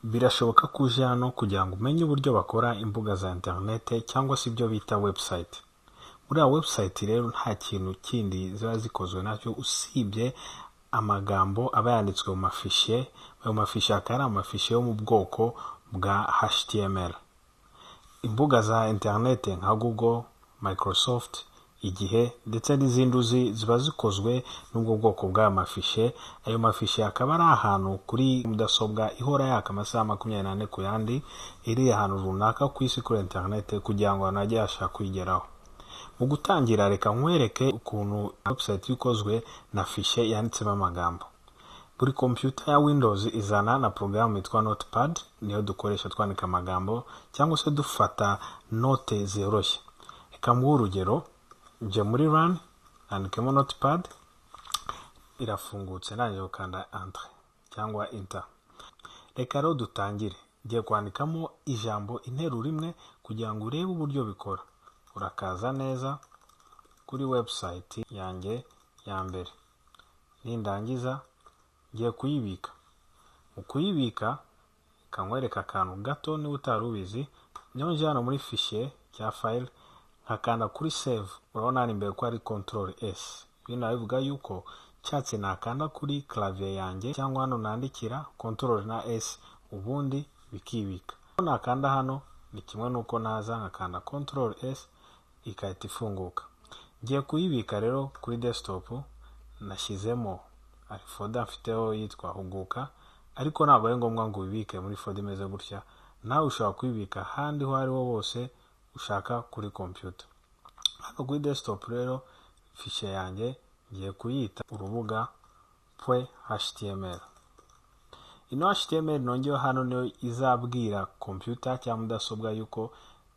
Birashoboka ko uje hano kugira ngo umenye uburyo bakora imbuga za interinete cyangwa se ibyo bita website. Muri ya website rero nta kintu kindi ziba zikozwe nacyo usibye amagambo aba yanditswe mu mafichier. Ayo mafichier akaba ari amafichier yo mu bwoko bwa HTML. Imbuga za interinete nka Google, Microsoft, Igihe ndetse n'izindi uzi ziba zikozwe n'ubwo bwoko bw'aya mafichier. Ayo mafichier akaba ari ahantu kuri mudasobwa ihora yaka amasaha 24 ku yandi, iri ahantu runaka ku isi kuri interinete kugira ngo abantu bajye babasha kuyigeraho. Mu gutangira, reka nkwereke ukuntu website ikozwe na fichier yanditsemo amagambo. Buri computer ya Windows izana na porogaramu yitwa Notepad, niyo dukoresha twandika amagambo cyangwa se dufata note zoroshye. Reka nguhe urugero, nje muri Run, nandikemo Notepad, irafungutse, ndangije gukanda Enter cyangwa Enter. Reka rero dutangire. Ngiye kwandikamo ijambo, interuro imwe, kugira ngo urebe uburyo bikora. "Urakaza neza kuri website yanjye ya mbere." Nindangiza ngiye kuyibika. Mu kuyibika, reka nkwereke akantu gato niba utari ubizi. Niyo nje hano muri Fichier cya File, nkakanda kuri Save, urabona hano imbere ko hari Control S. Bino bivuga yuko nshatse nakanda kuri clavier yanjye cyangwa hano nandikira Control na S, ubundi bikibika. Nakanda hano ni kimwe nuko naza nkakanda Control S ikahita ifunguka. Ngiye kuyibika rero kuri desktop, nashyizemo hari folder mfiteho yitwa Huguka, ariko ntabwo ari ngombwa ngo ubibike muri folder imeze gutya. Nawe ushobora kuyibika ahandi aho ariho hose ushaka kuri computer. Hano kuri desktop rero, fichier yanjye ngiye kuyita urubuga.html. Ino HTML nongeyeho hano niyo izabwira computer cyangwa mudasobwa yuko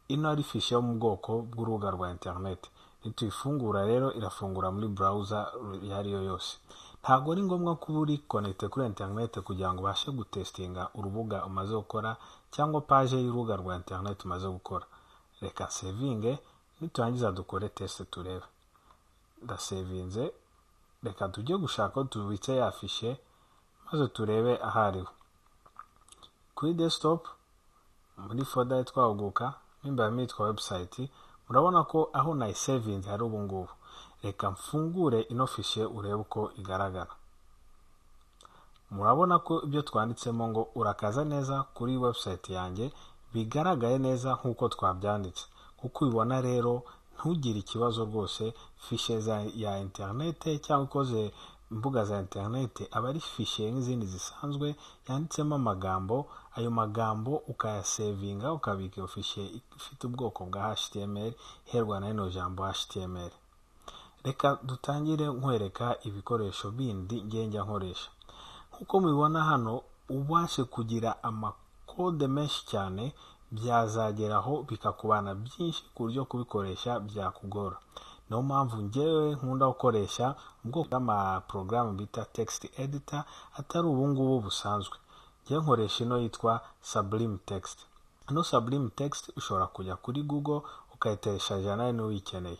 ino ari fichier yo mu bwoko bw'urubuga rwa internet. Nituyifungura rero, irafungura muri browser iyo ari yo yose. Ntabwo ari ngombwa kuba uri connecté kuri internet kugira ngo ubashe gutestinga urubuga umaze gukora cyangwa page y'urubuga rwa internet umaze gukora. Reka savinge, niturangiza dukore test turebe. Ndasavinze, reka tujye gushaka aho tubitse ya fichier maze turebe aho ariho. Kuri desktop, muri folder yitwa Huguka, mo imbere harimo yitwa website. Murabona ko aho nayisavinze hari ubu ngubu. Reka mfungure ino fichier urebe uko igaragara. Murabona ko ibyo twanditsemo ngo "Urakaza neza kuri website yanjye" bigaragaye neza nk'uko twabyanditse. Nk'uko ubibona rero, ntugire ikibazo rwose, fichier ya interinete cyangwa ikoze imbuga za interinete aba ari fichier nk'izindi zisanzwe yanditsemo amagambo. Ayo magambo ukayasavinga, ukabika iyo fichier ifite ubwoko bwa HTML, iherwa na rino jambo HTML. Reka dutangire nkwereka ibikoresho bindi ngenda nkoresha. Nk'uko mubibona hano, ubashe kugira amakode menshi cyane byazageraho bikakubana byinshi ku buryo kubikoresha byakugora. Niyo mpamvu ngewe nkunda gukoresha ubwoko bw'amaporogaramu bita text editor, atari ubu ngubu busanzwe. Ngewe nkoresha ino yitwa Sublime Text. Ino Sublime Text ushobora kujya kuri Google ukayitelecharja nawe niba uyikeneye.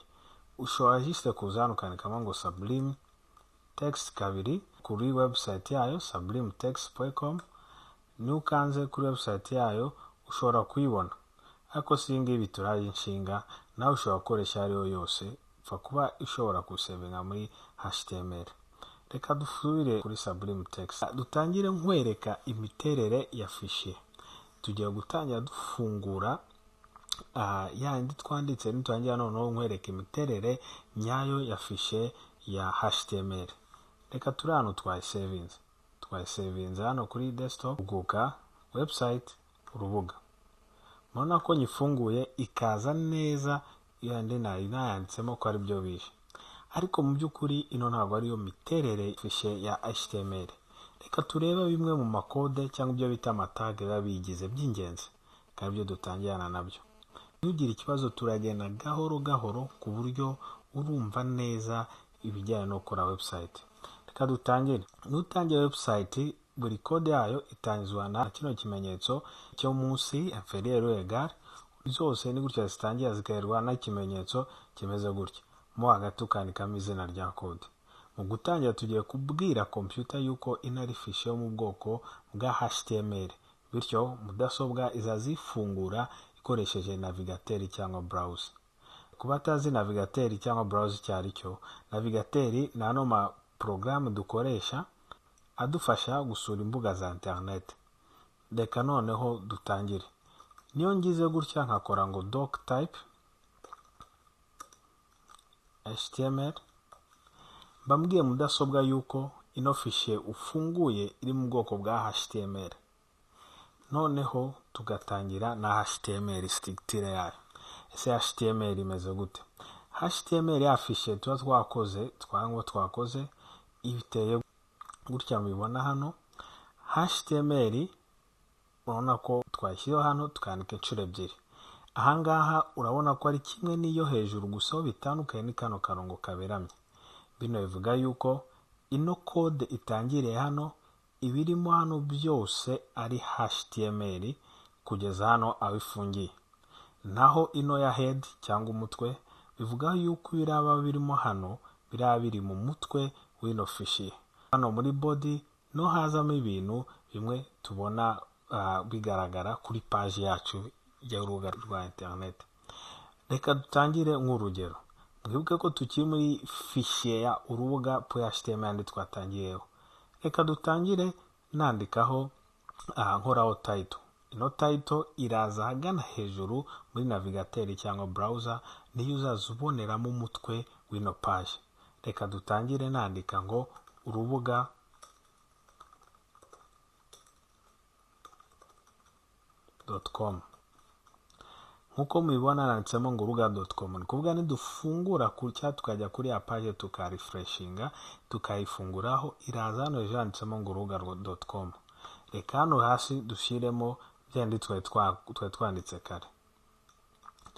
Ushobora juste kuza hano ukandikamo ngo Sublime Text kabiri kuri website yayo, sublimetext.com. Niyo ukanze kuri website yayo ushobora kuyibona, ariko si iyi ngibi turaye inshinga. Nawe ushobora gukoresha ayo ariyo yose, upfa kuba ushobora kusavinga muri HTML. Reka dusubire kuri Sublime Text, dutangire nkwereka imiterere ya fichier. Tugiye gutangira dufungura yandi twanditse, niturangira noneho nkwereka imiterere nyayo ya fichier ya HTML. Reka turi hano twayisavinze, twayisavinze hano kuri desktop, Huguka website urubuga. Murabona ko nyifunguye ikaza neza, yandi nari nayanditsemo ko ari byo bije, ariko mu by'ukuri ino ntabwo ariyo miterere fichier ya HTML. Reka turebe bimwe mu makode cyangwa ibyo bita amatag biba biyigize by'ingenzi, kandi ibyo dutangirana nabyo. Ntugire ikibazo, turagenda gahoro gahoro ku buryo urumva neza ibijyanye no gukora website. Reka dutangire. Nutangira website, buri kode yayo itangizwa na kino kimenyetso cyo munsi, inférieur ou égal. Zose ni gutya zitangira, zigaherwa n'ikimenyetso kimeze gutya, mo hagati ukandikamo izina rya kode. Mu gutangira tugiye kubwira computer yuko ino ari fichier yo mu bwoko bwa HTML. Bityo mudasobwa izazifungura ikoresheje navigateur cyangwa browser. Ku batazi navigateur cyangwa browser icyo ari cyo, navigateur ni ano ma porogaramu dukoresha adufasha gusura imbuga za internet. Reka noneho dutangire. Niyo ngize gutya nkakora ngo doc type html, mbambwiye mudasobwa yuko ino fichier ufunguye iri mu bwoko bwa HTML. Noneho tugatangira na HTML structure yayo. Ese HTML imeze gute? HTML ya fichier tuba twakoze twangwa twakoze iteye gutya mubibona hano. HTML urabona ko twashyizeho hano tukandika inshuro ebyiri. Ahangaha urabona ko ari kimwe n'iyo hejuru, gusa aho bitandukanye ni kano karongo kaberamye. Bino bivuga yuko ino code itangiriye hano, ibirimo hano byose ari HTML kugeza hano aho ifungiye. Naho ino ya head cyangwa umutwe bivuga yuko biraba birimo hano biraba biri mu mutwe w'ino fichier. Hano muri body no hazamo ibintu bimwe tubona bigaragara kuri page yacu y'urubuga rwa internet. Reka dutangire nk'urugero. Mwibuke ko tukiri muri fichier ya urubuga .html twatangiyeho. Reka dutangire nandikaho nkoraho title. Ino title iraza ahagana hejuru muri navigateur cyangwa browser, niyo uzaza uboneramo umutwe w'ino page. Reka dutangire nandika ngo urubuga .com. Nkuko mubibona nanditsemo ngo urubuga.com. Ni kuvuga nidufungura cyangwa tukajya kuri ya page tukarefreshinga tukayifunguraho, iraza hano hejuru handitsemo ngo urubuga.com. Reka hano hasi dushyiremo byandi twari twanditse kare.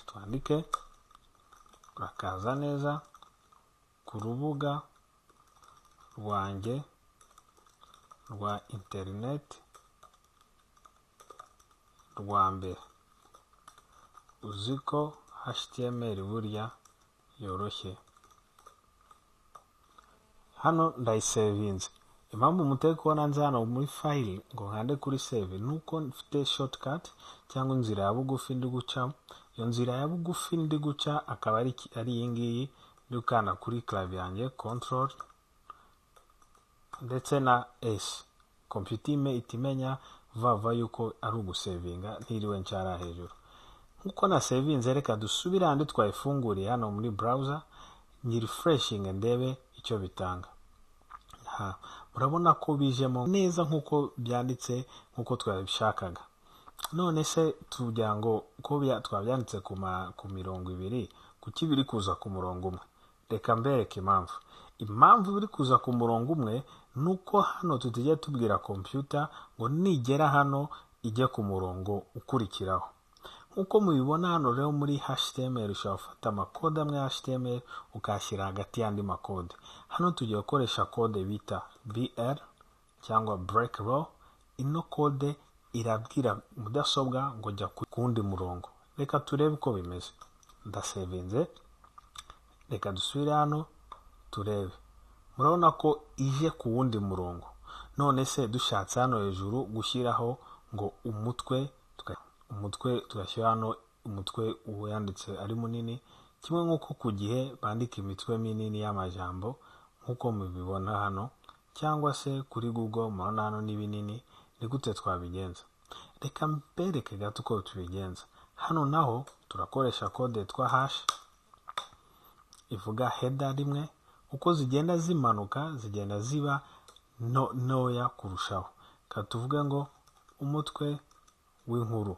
Twandike urakaza neza ku rubuga rwanjye rwa internet rwa mbere. Uziko HTML burya yoroshye. Hano ndayisevinze. Impamvu mutari kubona nza hano muri file ngo nkande kuri save nuko mfite shortcut cyangwa inzira ya bugufi ndi guca. Iyo nzira ya bugufi ndi guca akaba ari iyi ngiyi, ndi gukanda kuri clavier yanjye control ndetse na S. Computer itimenya vuba yuko ari ugusevinga ntiriwe ncara hejuru. Nkuko na sevinze, reka dusubire handi twayifunguriye hano muri browser, nyi refreshing ndebe icyo bitanga. Murabona ko bijemo neza nkuko byanditse nkuko twabishakaga. None se tugira ngo ko twabyanditse ku mirongo ibiri, kuki biri kuza ku murongo umwe? Reka mbereke impamvu. Impamvu biri kuza ku murongo umwe nuko hano tutijya tubwira computer ngo nigera hano ijye ku murongo ukurikiraho. Nkuko mubibona hano rero muri HTML ushobora gufata amakode amwe ya HTML ukayashyira hagati y'andi makode. Hano tugiye gukoresha kode bita BR cyangwa break row. Ino kode irabwira mudasobwa ngo jya ku wundi murongo. Reka turebe uko bimeze. Ndasevinze. Reka dusubire hano turebe. Murabona ko ije ku wundi murongo. None se dushatse hano hejuru gushyiraho ngo umutwe, umutwe tugashyira hano umutwe uwanditse ari munini, kimwe nk'uko ku gihe bandika imitwe minini y'amajambo nk'uko mubibona hano, cyangwa se kuri Google murabona hano ni binini. Ni gute twabigenza? Reka mbereke gato uko tubigenza. Hano naho turakoresha kode yitwa hash ivuga header rimwe. Uko zigenda zimanuka zigenda ziba ntoya kurushaho. Reka tuvuge ngo umutwe w'inkuru.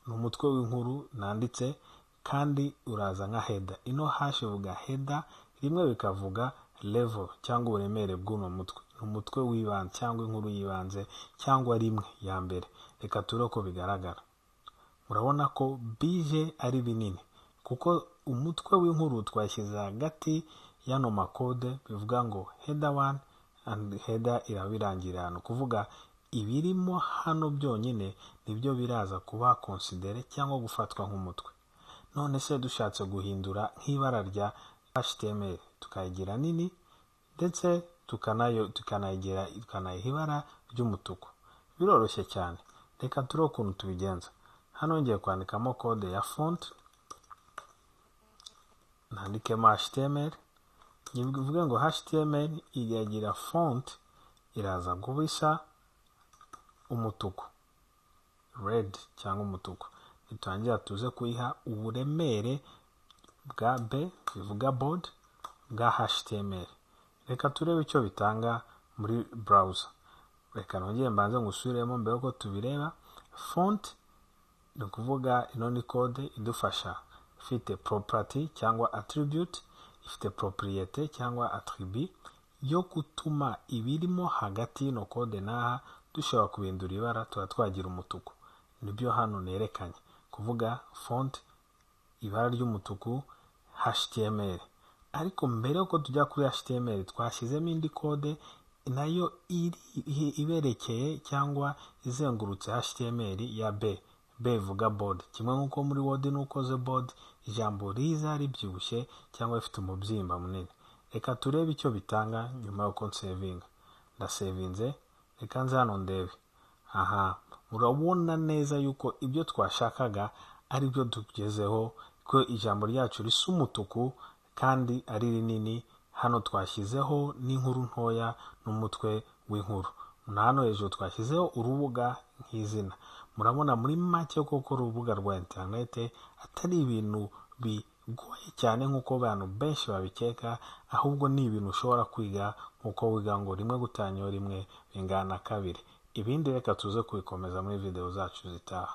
Ni umutwe w'inkuru nanditse kandi uraza nka header. Ino hash ivuga header rimwe bikavuga level cyangwa uburemere bw'uno mutwe. Ni umutwe w'ibanze cyangwa inkuru y'ibanze cyangwa rimwe ya mbere. Reka turebe uko bigaragara. Murabona ko bije ari binini kuko umutwe w'inkuru twashyize hagati y'ano makode, bivuga ngo header 1 and header irabirangira hano. Kuvuga ibirimo hano byonyine nibyo biraza kuba considere cyangwa gufatwa nk'umutwe. None se dushatse guhindura nk'ibara rya HTML tukayigira nini ndetse tukanayigira tukanayiha ibara ry'umutuku, Biroroshye cyane, reka turebe ukuntu tubigenza. Hano ngiye kwandikamo code ya font, nandikemo HTML, bivuge ngo HTML iragira font iraza kuba isa umutuku, red cyangwa umutuku. Niturangira tuze kuyiha uburemere bwa B, bivuga bold, bwa HTML. Reka turebe icyo bitanga muri browser. Reka nongere mbanze ngusubiremo mbere yuko tubireba. Font ni ukuvuga ino ni code idufasha, ifite property cyangwa attribute, ifite propriété cyangwa attribute yo gutuma ibirimo hagati y'ino code n'aha dushobora kubihindura ibara, tuba twagira umutuku. Nibyo hano nerekanye, kuvuga font ibara ry'umutuku HTML. Ariko mbere yuko tujya kuri HTML, twashyizemo indi code nayo iri iberekeye cyangwa izengurutse HTML ya B. B ivuga bold, kimwe nk'uko muri Word n'ukoze bold ijambo riza ribyibushye cyangwa rifite umubyimba munini. Reka turebe icyo bitanga nyuma y'uko nsevinga. Ndasevinze, reka nze hano ndebe. Aha urabona neza yuko ibyo twashakaga ari byo tugezeho, ko ijambo ryacu risa umutuku kandi ari rinini. Hano twashyizeho n'inkuru ntoya n'umutwe w'inkuru, na hano hejuru twashyizeho urubuga nk'izina. Murabona muri make koko urubuga rwa interinete atari ibintu bigoye cyane nk'uko abantu benshi babikeka, ahubwo ni ibintu ushobora kwiga nk'uko wiga ngo rimwe gutanyaho rimwe bingana na kabiri. Ibindi reka tuze kubikomeza muri video zacu zitaha.